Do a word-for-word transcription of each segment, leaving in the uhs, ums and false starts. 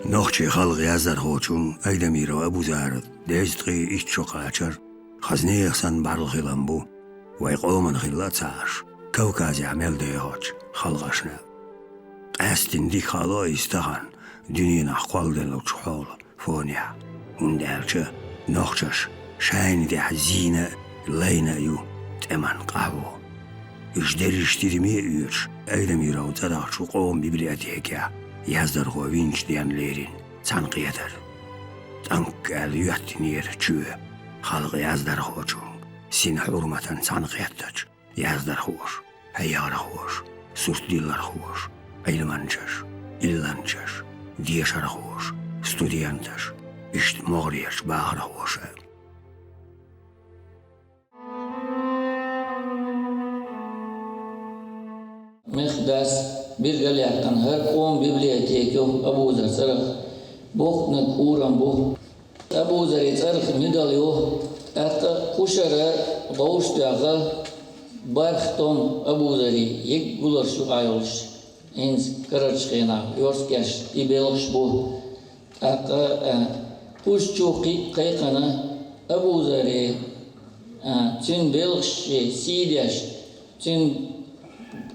Нохчийн халкъан яздархочун Айдамиров Абузара дезткъеи итт шо кхачар хаза нехан санна бӀаргахилам бу, вай къоман хилла а ца Ӏаш, Кавказехь мел дехачу халкъашна. Къаьсттина дика хаало иза тахана дуьненахь кхолладеллачу хьолан фонехь, хӀунда аьлча нохчаша шайна тӀехь зийна а, лайна а ю тӀеман къахьо. Уьш дерриш тидаме а оьцуш, Айдамировн цӀарах чу къоман библиотекехь яздархо винчу денна лерина цхьаьнакхетар. ТӀанкг аьлла йоьттинера чоь халкъан яздархочун синан хьурматан цхьаьнакхеттачу яздархоша, хьехархоша, суртдиллархоша, Ӏилманчаша, илланчаша, дешархоша, студенташа, иштта могӀарерчу бахархоша. Мехкдас биргал яьккхина хӀара къоман библиотека ю Абузар цӀарах, бохканиг урам бу. Абузаран цӀарах мигал ю, тӀаккха кхушара вовшах тоьхна бархӀ том Абузаран, ерриг гуларш юкъахь йолуш, хӀинца карарчу хенахь йоьрзкъеш и белхаш бу. ТӀаккха, а, кхуза чу кхин а кхайкхина Абузаран, а, цуьнан белхаш сий деш, цуьнан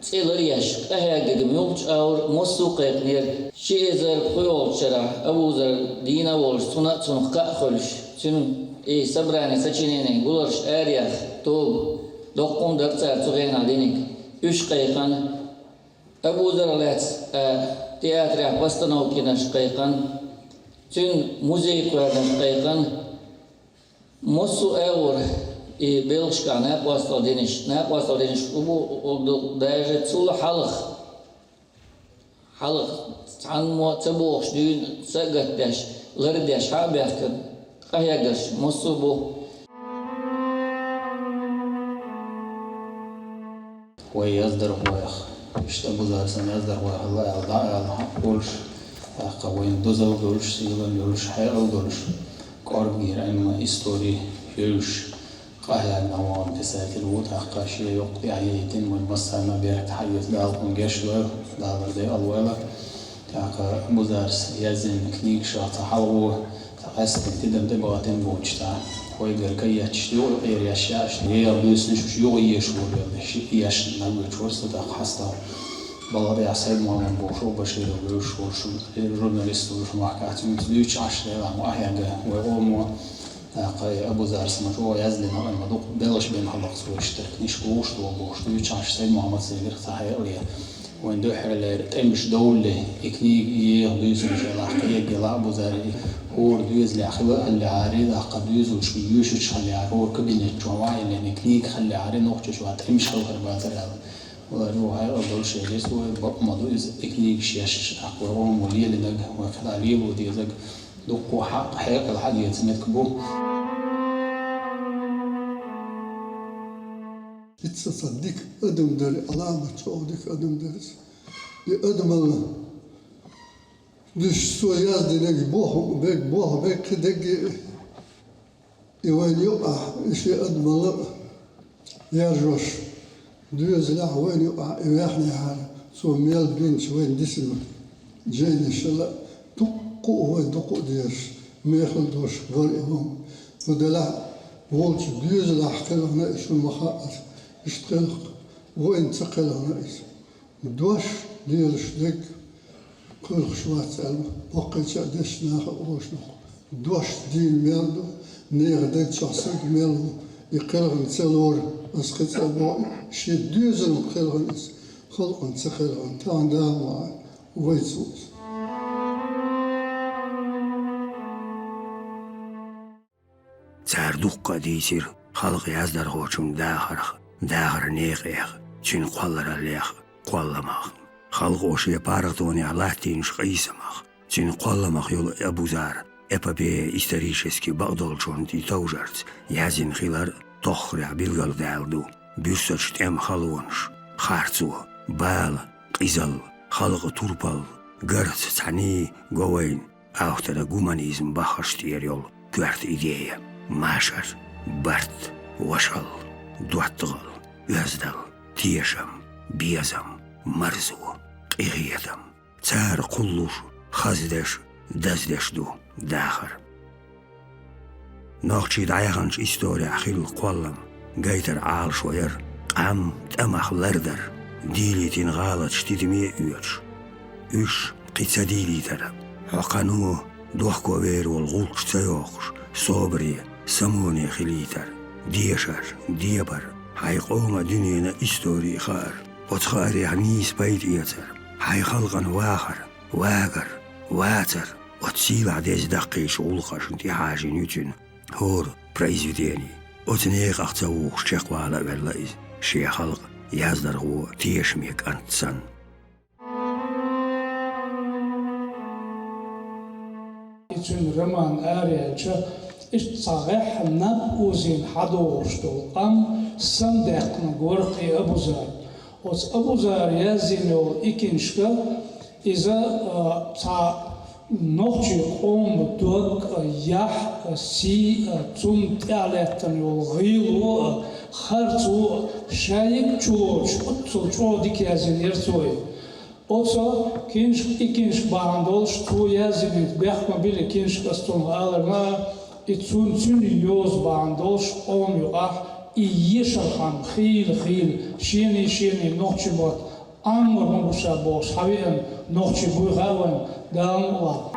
цӀе ларъеш, къахьегнарг муьлххачу агӀор массо а кхайкхинера. Ши эзар пхоьалгӀачу шарахь Абузар дийна а волуш, цунна а, цунах кхаъ а хуьлуш, цуьнан и собрани, сочинени гуларш араяьхна тоба, доккха хӀума дара цара цу хенахь динарг. Уьш кхайкхина, Абузарах лаьцна, а, театрехь постановкинаш кхайкхина, цуьнан музей кхоьринарш кхайкхина. Массо а агӀор и белхашкахь накъосталла динарш, накъосталла динарш хӀун бу, даже цул хьалха, хьалха цхьаммо а ца бохуш дуьйна са а гатдеш, лардеш хьа а баьхкина, къахьегнарш массо а бу. Вай яздархойх, иштта Абузар санна яздархой хилла аьлла, дӀа а аьлла, хьакъ волуш, тӀаккха вайна дозалла долуш, сийлалла йолуш, хьекъал долуш, кӀоргера Ӏилма, истори хуьлуш, къахьегна вахана писатель ву, тӀаккха шен йоккха тӀаьхьа яйтина, вайн массарна а беркат хьаэца Дала кхунна гечдойла, Дала декъал войла. ТӀаккха Абузарс яздина книгашах цхьа хьалхо, цхьа къаьсттина тидам тӀе бахийтина боцуш цхьа, вайгара каетташ юкъа юкъера еш яаш, еха буьйсанаш уьш юкъа ешо верг, шиъ ешна наггуьйтуш вара со тӀаккха хьастагӀа. Балха тӀехь Сайд-Мухьаммад бохуш ву, Баширов вевзаш волуш ву, журналист волуш махкахь, цуьнца дуьйцуш Ӏаш, Делахь ма ахьегна вай къомо. ТӀаккха и Абузарс ма чӀогӀа яздина, амма дукха белхаш бина хьалха цо иштта книжка вовшах бохуш дуьйцуш Ӏаш, Сайд-Мухьаммад Сайгара цхьа хьекъале. Вайн дуьххьарлера тӀемаш довлале, и книга еха буьйсанаш елахь, кхиъ елахь Абузаран, хӀора доьзалехь хилла а хиллехьара, тӀаккха доьзалшка йоьшучу хиллехьара, хӀора кабинет чохь ваьллина и книга хиллехьара, нохчаша ван тӀемаш хала хир бацара аьлла. Валар ву хьекъал долуш, элира цо, бакъ ма ду иза, и книгаш еш, тӀаккха вай къомо лелийнарг, вай кхидӀа лело дезарг, дуккха хьакъ, хьекъал хьаэца меттиг бу. Иза цхьа дика адам дара, Ӏаламат чӀогӀа дика адам дара иза. И адамалла дуьш цо яздинарг боху, бег боху, бег кхидерг И вайна юкъахь, и шен адамалла а яржош, доьзалехь вайна юкъахь и ваьхнехьара, цо мел бинчу вайна дисина жайнашалла а, дуккха а вай дукха а дезаш, мехала долуш вара и вон. Цу делахь волчу доьзалехь кхелхина и шуна ма хаьа аса, иштта кхелха, вайна ца кхелхина иза. Дош лелаш дерг кхоьлхуш вац аьлла, баккхийча а дешначу наха а олуш ду-кх. Дош дийна мел ду, нехан даг чохь саг мел ву, и кхелхина ца лору, аса кхин цкъа а боху, шен доьзална кхелхина иза, халкъана ца кхелхина, тахана дагӀа ма вай цо иза. Цара дуккха а дийцира халкъан яздархочун дахарх, дахаран некъех, цуьнан кхоллараллех, кхолламах. Халкъо шен паргӀатонехь латтийначу къийсамах, цуьнан кхолламах йолу Абузаран эпопея исторически бакъдолчунна тӀе товжарца яздина хилар тоххарехь билгалдаьлла ду. Буьрсачу тӀеман халонаш, харцо, бала, къизалла, халкъан турпал, гарца цхьаьний го вайна, авторан гуманизм баххашна тӀера йолу коьрта идея: машар, барт, вашалла, доттагӀалла, оьздалла, тешам, безам, марзо, къинхетам. Цара кхуллуш, хаздеш, даздеш ду дахар. Нохчий дӀаяханчу исторехь хилла кхоллам гайтар Ӏалашо яра, къам тӀамах лардар, дийлийтина гӀалаташ тидаме а оьцуш. Уьш кхин ца дийлийтара. Хьо кхано дохко вер волу гӀулч ца йохуш, собаре, самоне хилийтар, дешар, дебар, хьайн къоман дуьненан истори хаар, оцу хаарех нийса пайда эцар, хьайн халкъана вахар, вагар, вацар, оцу сийлахь деза даккхийчу гӀуллакхашна тӀехьажийна ю цуьнан хӀора произведени. Оцу некъах ца вухуш чекхвала а велла иза, шен халкъ яздархо тешаме кӀант санна. И цуьнан роман араяьлча, иштта цхьа гӀеххьа наб озийна хьадогӀуш долу къам самадаьккхинарг вара кхин Абузар. Оцу Абузара язйина йолу и киншка, иза, а, цхьа нохчийн къоман дог а, яхь а, сий а, цунна тӀехь лаьттина йолу гӀийло а, харцо а, шайиг а чулоцуш, оццул чӀогӀа дика язйина яра цо и. Оцу киншка, и киншка бахьана долуш цо язйинийта бехк ма биллий, киншка ас цунах алар ма а, и цунна цуьнан йоза бахьана долуш къоман юкъахь и ешархьама хийла-хийла, шений-шений нохчийн мотт Ӏамор ма бу ша бохуш хьан веана нохчий буй хаьа вайн, Дала мукъ лахь.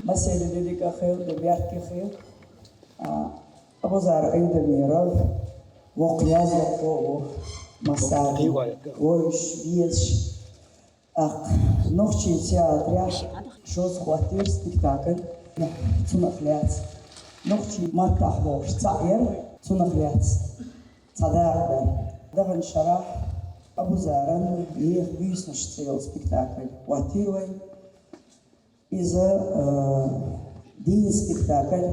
Масейле де дика хила, де беркате хила. А, Абузар Айдамиров, воккха яздархо а ву, массарна вовзаш, везаш. ТӀаккха нохчийн театрехь шозза хӀоттийра спектакль, цунах лаьцна. Нохчийн маттахь бохуш цхьаъ яра, цунах лаьцна цхьа дакъа дара. Даханчу шарахь Абузаран «Нехан буьйсанаш» цӀе йолу спектакль хӀоттийра вай. Иза, а, дийна спектакль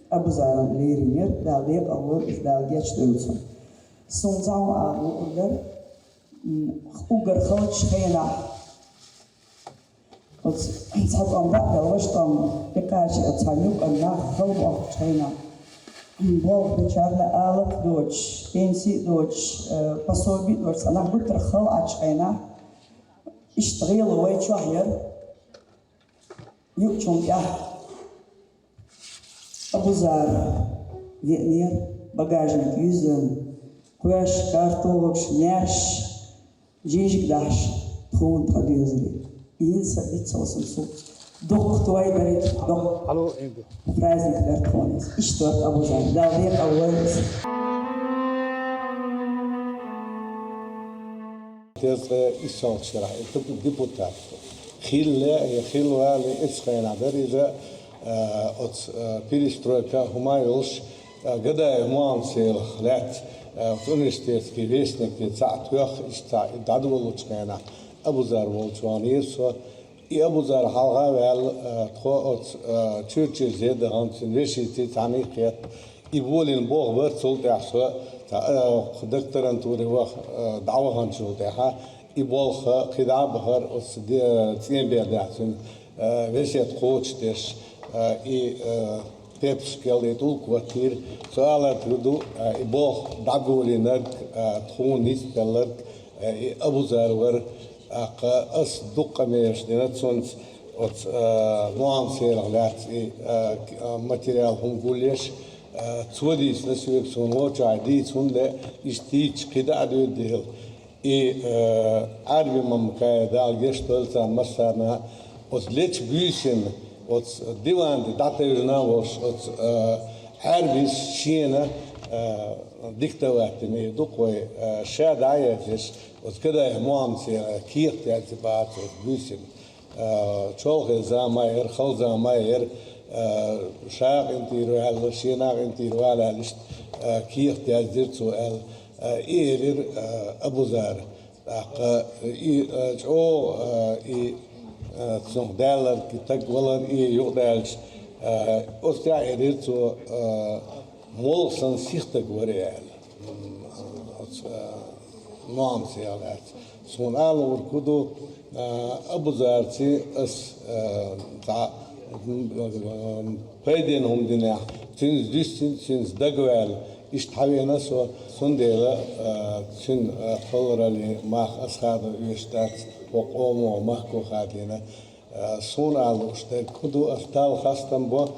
Абузаран леринера, Дала декъалвойла иза, Дала гечдойла цунна. Суна цхьа хӀума ала луур дара, м, уггар халчу хенахь, оцу цхьа тӀом дӀа а делла, ваша тӀом тӀекхача, оцу цхьана юкъана нах хала бохкучу хенахь, м, болх бечарна а лакха доцуш, пенси а доцуш, а, пособи а доцуш, цхьа нах гуттар а хала Ӏачу хенахь, иштта гӀело вай чохь яра. Юучунна тӀехь Абузар веанера, багажник юьззина, кхоьш, картохаш, маьрша, жижиг дахьаш, тхуна тхан доьзале. Йина сан диццалла сан су. Дуккха той дарий, дуккха праздник дара тхуна иза. Иштта вара Абузар. Дала декъалвойла иза. Теза ткъе иссалгӀачу шарахь и типа депутат хилла, э, хилла вале, оцу хенахь дара иза, э, оцу, э, перестройка хӀума йолуш, э, Гадаев Мухьаммад-Селах лаьцна, э, оцу университетский вестникте цхьаъ тоьхна, иштта цхьаъ и дӀадолучу хенахь Абузар волчу ваханера со. И Абузар хьалха а ваьлла, э, тхо оцу, э, Чуьрчизе дахана цуьнан вешица цхьаьна а кхетта, и болийна болх бара цул тӀаьхьа со, цхьа, э, докторантуре ваха, э, дӀаваханчул тӀаьхьа, и болх кхидӀа а бахара оцу де-, цӀен бердехь цуьнан, э, весет кхочушдеш, э, и, э, пепсашкал и тӀулг хӀоттийра. Со алар хир ду, э, и болх дӀаболийнарг, э, тхуна ницкъ белларг, э, и Абузар вара. ТӀаккха ас дуккха къамелаш дина цунца, оцу, а, Мухьаммад-Селах лаьцна и, а, к-, а, материал хӀума гулъеш, а, цо дийцина соьга, суна вочохь дийца хӀунда лаьа, иштта дийцича кхидӀа а дуьйцу дела. И, а, Ӏарби Мамакаев, Дала гечдойла царна массарна, оцу лечу буьйсанна, оцу диван тӀе дӀатевжина а волуш, оцу, а, Ӏарбис шена, а, диктовать дина и ду-кх вай, а, ша дӀа а яздеш, оцу Гадаев Мухьаммад-Селах кехат яздина бац оцу буьйсанна. А, чолхе зама а яра, хала зама а яра, а, ша а къинтӀера ваьлла, шена а къинтӀера вала аьлла, иштта, а, кехат яздира цо аьлла, а, и элира, а, Абузара. ТӀаккха и, а, чӀогӀа, а, и, а, цунах даьлларг, и стаг валар и юкъадаьлча, а, оцу тӀехь элира цо, а, молха санна сиха стаг вара и аьлла. М, оцу, а, Мухьаммад-Селах лаьцна. Суна ала луург хӀун ду, а, Абузарца ас, а, цхьа, м, пайденна хӀума динехь, цуьнца дуьстина, цуьнца дагаваьлла, иштта хьавеана со, цундела, а, цуьнан, а, хилараллин мах ас хадо оьшуш дац. Къомо махко хадийна, а, суна алуш дерг хӀун ду, ас Далла хастам бо,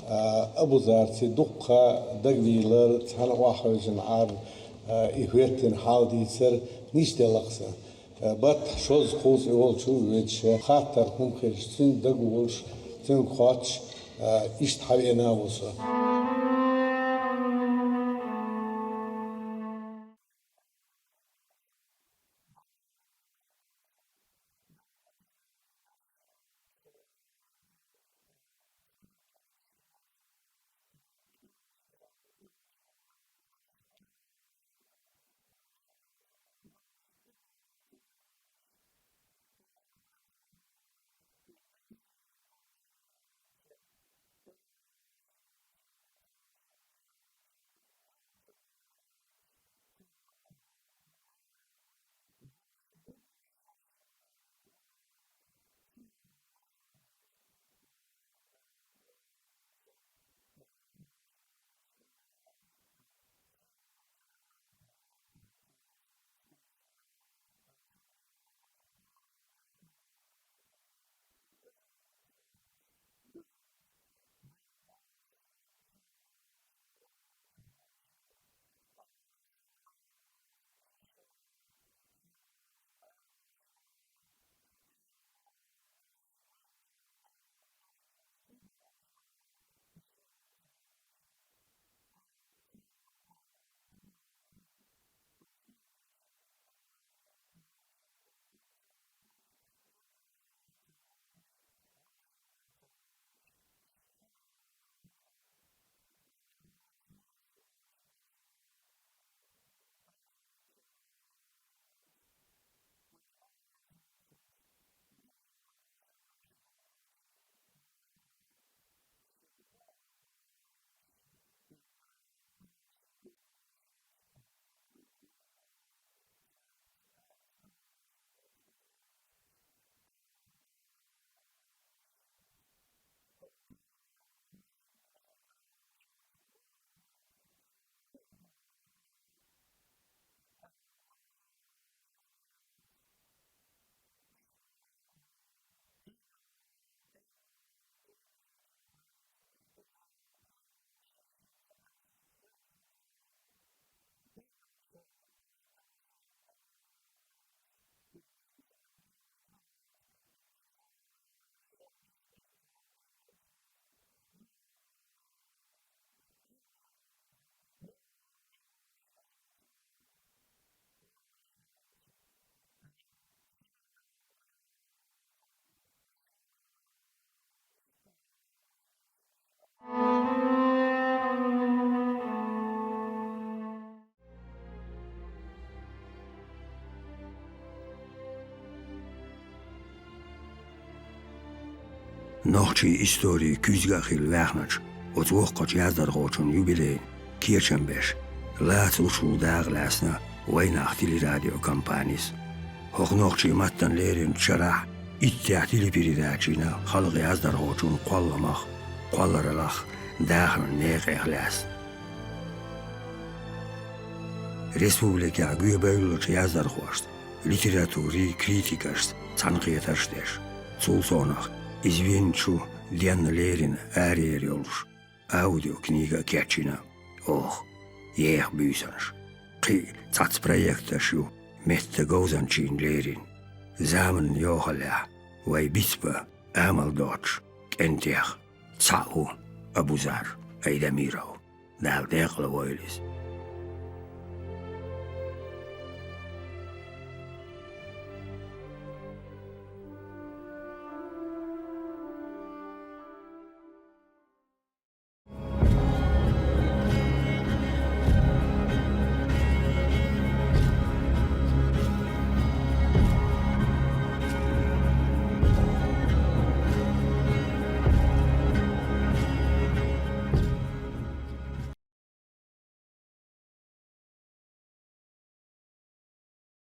а, Абузарци дуккха дагавийлар, цхьана охьавижина Ӏар, а, и хӀоьттина хьал дийцар, нийса делахса. А, бат шозза кхузткъе волчу вуьйцуш, хаттар хӀума хилча, цуьнан дагаволуш, цуьнга хоттуш, а, иштта хьавеана ву со. Нохчийн историн куьзга а хилла ваьхначу оцу воккхачу яздархочун юбилейна кечам беш, лаца лучул дакъа лаьцна вайнах телерадиокомпанис. ХӀокху нохчийн маттана леринчу шарахь иттех телепередачина халкъан яздархочун кхолламах, кхоллараллах, дахаран некъех лаьцна. Республикехь гуьйбевллачу яздархошца, литературин критикашца цхьаьнакхетарш а деш, цул совнаха иза вина чу денна лерина араяр йолуш аудиокнига а кечйина оха, еха буьйсанаш. Кхин а цхьацца проекташ ю меттан говзанчийн лерина. Заманан йохаллехь вай бицбан амал доцуш кӀентех цхьаъ ву Абузар Айдамиров. Дала декъала войла иза.